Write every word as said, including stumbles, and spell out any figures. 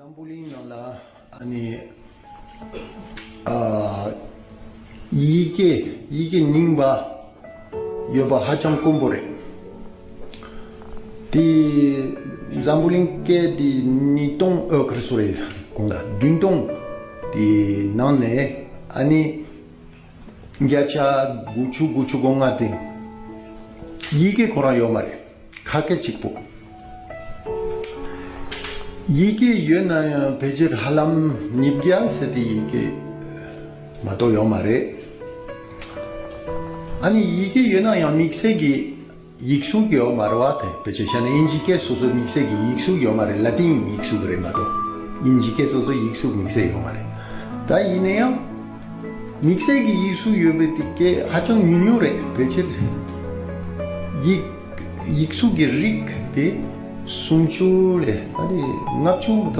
འཛམ་བུ་གླིང་ནང་ལ་ཨ་ནི་ཨ་ཡི་གེ་ཡི་གེ་རྙིང་པ་ཡོད་པ་ཧ་ཅང་དཀོན་པོ་རེད། དེ་འཛམ་བུ་གླིང་སྐད་དེ་ཉིས་སྟོང་ཨོ་ཁར་སོ་རེད། གོང་ལ་བདུན་སྟོང་དེ་ནང་ནས་ཨ་ནི་བརྒྱ་ཆ་དགུ་བཅུ་དགུ་བཅུ་གོ་ལྔ་དེ་ཡི་གེ་ཁོ་རང་ཡོད་མ་རེད། ཁ་སྐད་གཅིག་པོ། ཡི་གེ་ཡོད་ན་ཡང་ཕལ་ཆེར་ཧ་ལམ་ཉིས་བརྒྱ་ཟེར་དེ་ཡི་གེ་མ་གཏོགས་ཡོད་མ་རེད། ཨ་ནི་ཡི་གེ་ཡོད་ན་ཡང་དམིགས་བསལ་གྱི་ཡིག་གཟུགས་ཡོད་མ་རེད་བ། དེ་ཕལ་ཆེར་བཤད་ན་དབྱིན་ཇི་སྐད་སོ་སོའི་དམིགས་བསལ་གྱི་ཡིག་གཟུགས་ཡོད་མ་རེད། ལ་ཏིང་ཡིག་གཟུགས་རེད་མ་གཏོགས་དབྱིན་ཇི་སྐད་སོ་སོའི་ཡིག་གཟུགས་དམིགས་བསལ་ཡོད་མ་རེད། ད་ཡིན་ན་ཡང་དམིགས་བསལ་གྱི་ཡིག་གཟུགས་ཡོད་པའི་དེ་སྐད་ཧ་ཅང་ཉུང་ཉུང་རེད། ཕལ་ཆེར་ཡིག་ཡིག་གཟུགས་ཀྱི་རིགས་དེ་སུམ་ཅུ་ལས་ད་ནི་ལྔ་བཅུ་མ་